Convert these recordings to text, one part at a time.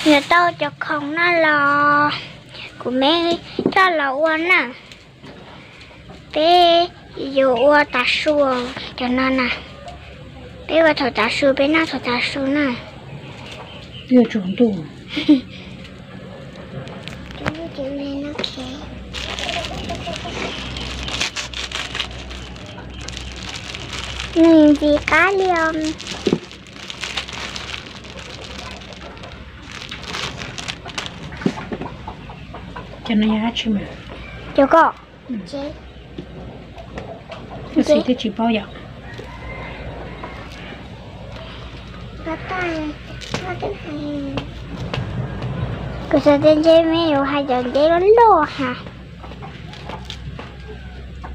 Yuav tau cov khoom no los kuv me coj los ua na. Peb yuav ua tav su, cov no na. Peb ua thaum tav su, peb noj thaum tav su na. Twb yuav tsaus ntuj. Nws ntxim qab li os. Cov no yog dab tsi mas? Cov ko. Tab sis twb tsis paub yom. Kuv xav tias ntshe me yuav hais cov nceb loj loj ha.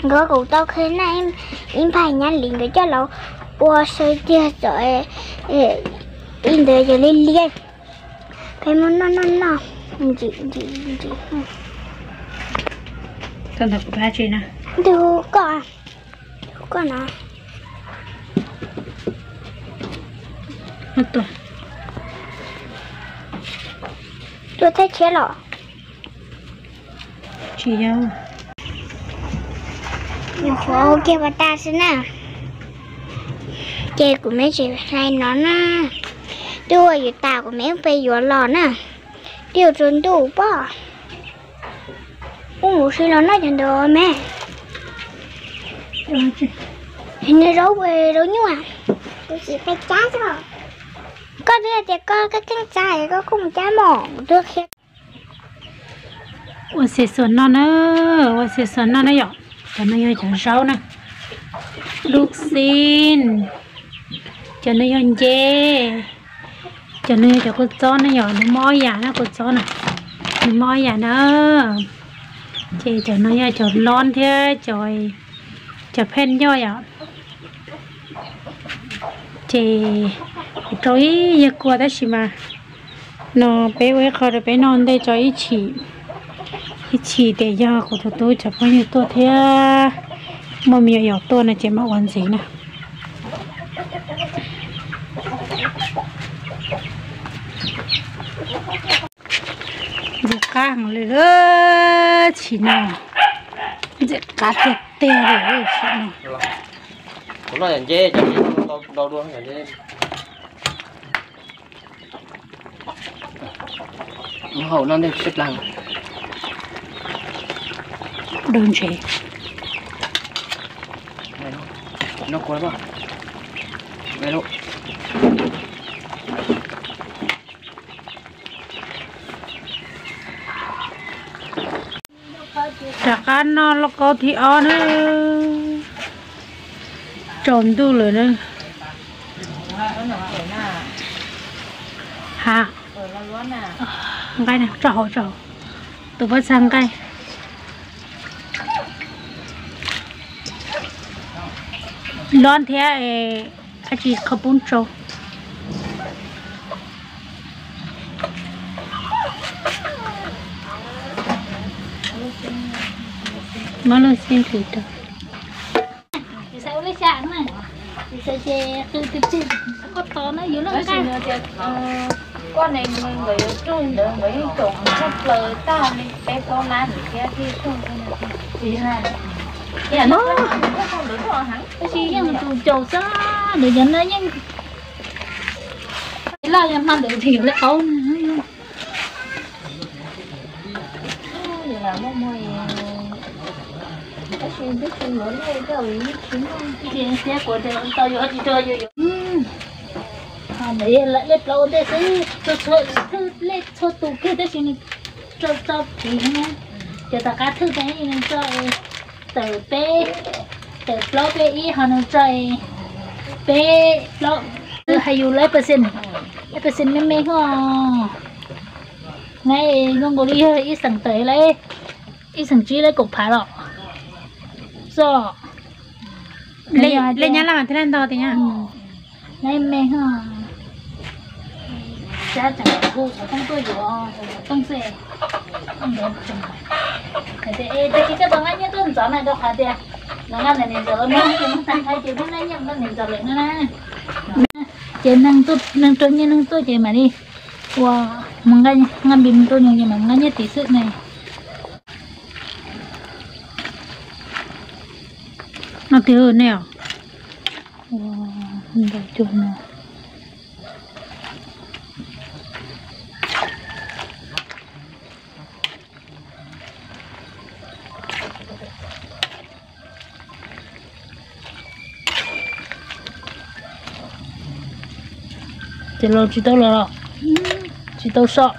Nkawd kuv tau qhia na, ib npais nyab li nkawd coj los ua saw tiag txom, ib ntawd yog liab liab. Peb muab noj noj noj, ntsim ntsim ntsim. Koj ntawd kuv pab tsi na? Ntug koj, ntug koj no. Tuaj thaij tshiab los? Tsis yog. Nyuam qhuav ua kiag pas tas xwb na. Ces kuv me tseem hlais no na. Twb ua yuav tas kuv me ub peb yuav los na. Twb yuav tsaus ntuj pob. Ub mus si los noj cov ntawd me. Nws zaub, zaub nyuj. Koj twb hais tias koj keeb txav koj kuj mus cab mom kuv twb qhia. Ua xim xuas noj na, ua xim xuas noj na yom. Cov no yog cov zaub na, lub xib, cov no yog nce, cov no yog cov kua txob na yom, nws muaj ob yam na, kua txob na, nws muaj ob yam na. Ces cov no yog cov lob thiab cov, cov phej nyoj yom. Ces kuv rau ib yag kua tab sis mas no peb ua ib qho rau peb noj ntej tso ib chim, ib chim tias yog kuv tus tub cov phooj ywg tuaj thiab muaj me nyuam yaus tuaj no ces mam ua ntxiv na. Ntxim qab heev li, chim no ntxim qab tiag tiag li chim no. Dawb ntse. Rov qab noj lauj kaub thib ob na. Tsaus ntuj lawm na. Ha, nqaij na, tso hauv, tso hauv. Tus pob txha nqaij. Lob thiab dab tsi qhov poob tsau. Muab lub xib hlis rau. Koj neeg nkawd yuav tsuj ntawd nkawd yeej tsoom tshaj plaws tag li peb plaub lab thiab thiaj tsuj. Tab sis yeej tus caum xwb, ntawd cov no yeej laj yog hma ntawd dhim lawv qaub. Lej plaub ua ntej xwb, thwj lej txhua tus kiag tab sis nws rau tso phiv na. Ces tom qab thwj tas nws tso tawm peb, tawm plaub peb ib ho nws tso peb plaub. Hais yus lawm pej xeem, pej xeem me me hos. Nab zoo nkaus li yog ib xeem tawm lawm, ib xeem tsib lawm kaum phav los. Xoj, lej nyab laj thiab laj ntog tias nyob. Nab me hos. Xab tseem hu xov tooj tuaj yuav xov tooj xwb. Hais tias, es tag kis koj tau nqaij nyiaj tuaj ntxov na, rau qhov tias nws nqa ntawm niam ntxawm los no ces muab tag nrho ces muab nqaij nyiaj rau niam ntxawm lawm no na. Ces neeg raug nyiaj neeg tuaj ces mam li Ua, mus nqa nqaij npis mus rau nws, nws mam nqa nyiaj tim xwb ne. No twg ne os? Ua, ntau cuag no. Ces los tsis tau los, tsis tau so.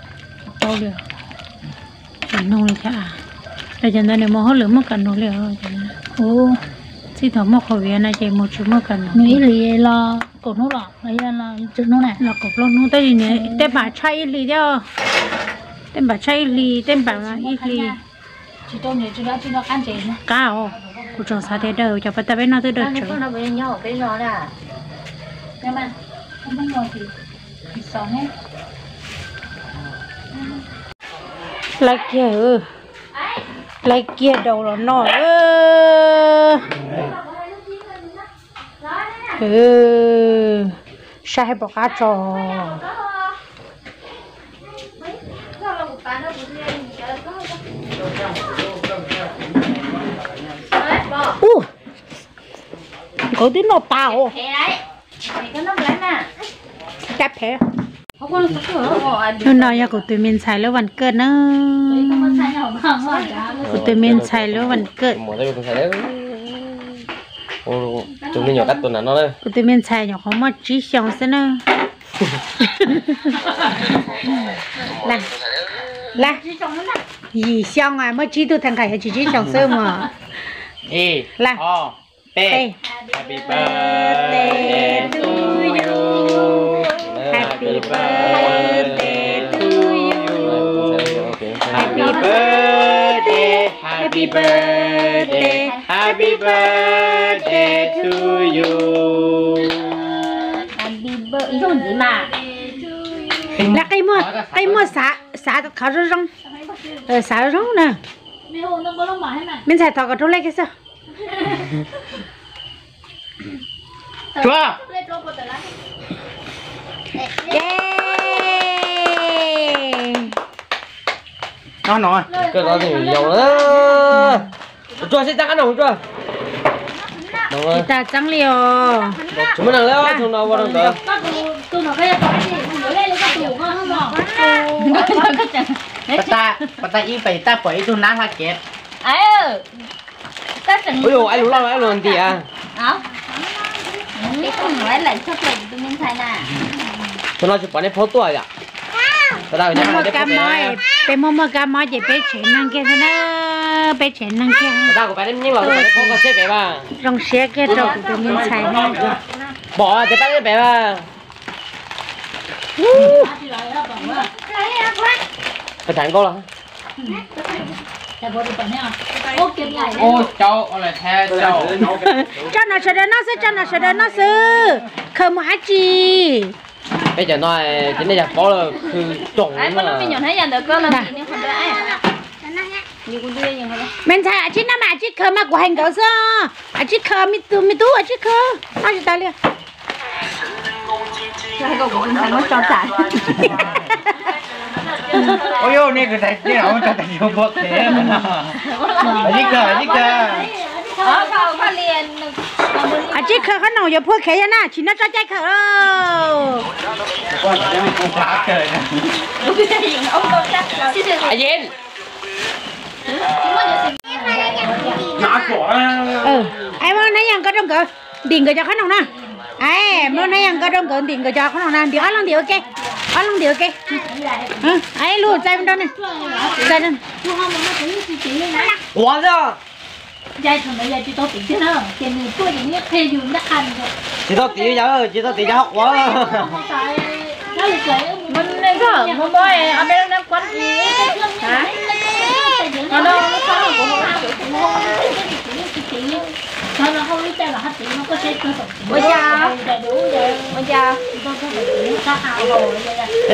Tau li, tsis nug li thiab. Los cov ntawd nws mus hauj lwm muaj kam nug li os. Txij thaum muaj COVID no ces mus tsis muaj kam nug. Nws ib hlis los kaum hnub los, los yog los tsawg hnub na? Los kaum plaub hnub, tab sis nws tej npam tshaj ib hlis thiab. Tej npam tshaj ib hlis, tej npam ib hlis. Qab os, kuv tseem xav tias daws cov pas tas peb noj twb daws tsawv. Laib kiag, laib kiag daus los noj. Saib hais pom qab tso. Ub, nkawd twb noj tas os. Cas phem. Hnub no yog kuv tus me ntxhais lub vas kawj na. Kuv tus me ntxhais lub vas kawj. Kuv tus me ntxhais nyuam qhuav muaj tsib xyoo xwb na. Lawm, yim xyoo muaj tsib tug tag nqaim, tsis tsib xyoo xwb mog. Lawm. Happy birthday to you. Happy birthday to you. Happy birthday, happy birthday, happy birthday to you. Lawv qi muag, qi muag xav, xav qhov zoo zoo. Xav zoo na. Me ntxhais thov kom raug lej kiag xwb. Tsuav. Tsuav, sib txeeb qab no tsuav. Tsis tas txeeb li os. Tsis muaj neeg li, txog no ua rau nkawd. Pas tas ib pem tab pom ib tug nab hla kev. Ua, ib lub loj ib lub ntiag. Txog no tsis pom nej phaub tuaj yom. Muaj kab mob, peb muaj muaj kab mob ces peb tshev neeg kiag xwb na. Peb tshev neeg kiag. Kuv pab nej los peb phaub koj seb pem mas. Zoo siab kiag rau kuv tus me ntxhais na. Pom ces pab nej pem mas. Peb tham nkauj los. Tso no sawv daws noj xwb, tso no sawv daws noj xwb. Khaws mus dab tsi? Peb cov no ces nej yog paub lawm, khw tsoom. Me ntxhais, a tsib noj mas a tsib khaws mas, kuv hais nkawd xwb. A tsib khaws, me tub, me tub, a tsib khaws. Noj tsis tas li. A tsib khaws qhob noom yuav phua khev yog na, tsis noj tso cai khaws. Muab nab yas nkawd rau nkawd, ntim nkawd cov qhob noom na. Muab nab yas nkawd rau nkawd, ntim nkawd cov qhob noom na, ntim ob leeg ntim ua ke, ob leeg ntim ua ke. Lub txais rau ne, txais rau. Ua, tsis tau tiv yog, tsis tau tiv yog quav. Ua cas, ua cas.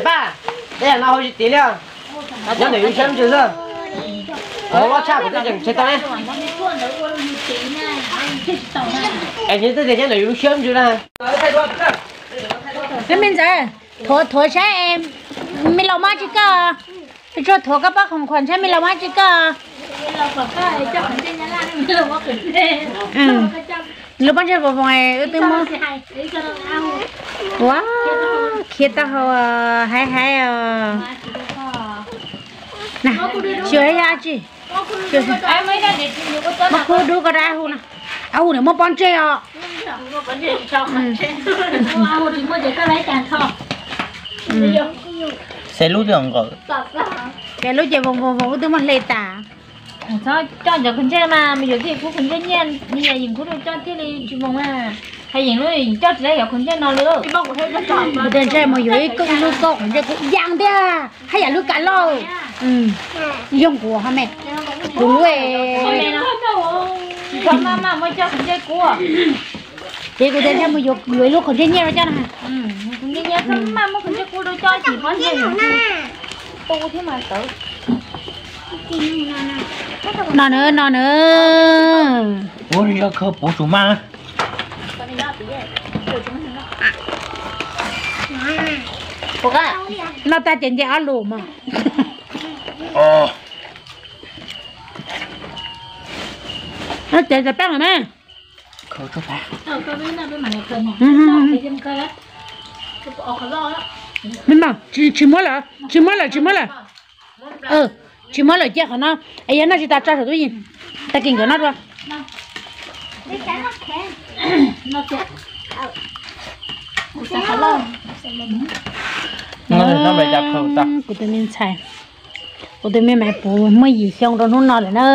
Pab, tej yam no hau tsis tiv li. Nyob ntawm yus siab ntsws xwb. Qhov loj tshaj kuv twb tseem tseg tau ne. Es nyob tej tias nyob ntawm yus lub siab ntsws na. Peb me ntxawm, thuav thuav saib es Me laus mob tsis koj, tsuas thuav koj pob khoom khuam ntshe me laus mob tsis koj. Lub pob ntseg voo voo wb twb muab. Ua, khiav taub hau haiv haiv os. Xyuas yog tsi, muab kub dub koj rau ab hu no. Ab hu niam muab pob ntseg os. Xaiv lub twb nqawm. Xaiv lub ces voos voos voos wb twb muab hle tas. Txhob coj cov khaws ntsej mas, me yuav thiaj kub khaws ntsej nyiaj, me yam yeem kub rau coj thiaj li tsis voos na. Hais yeem lub yeem coj tsis tau cov khaws ntsej no li. Kuv tias ntshe mus yuav ib lub koj khaws ntsej kub yeej tiag, haj yam lub kav lauj. Yoog kuv ho me, kuv lub. Tsis txhob maj maj muab coj khaws ntsej kub. Ces kuv tias ntshe mus yuav ib lub khaws ntsej nyiaj rau coj na. Khaws ntsej nyiaj txhob maj maj muab khaws ntsej kub rau coj tsis pob ntseg tu thiab mas tawv. No na, no na. Ua yog khaws puv tsum mas. Noj tag ces nce ob lus mas. Ces txav peej lawm na. Tsis muab lawm, tsis muab lawm, tsis muab lawm. Tsis muab lawm cia qhov no. Es yog noj tsis tas tso saum tub yees. Tag kis nkawd noj dua. Kuv tus me ntxhais, kuv tus me maiv puv muaj yim xyoo rau hnub no lawm na.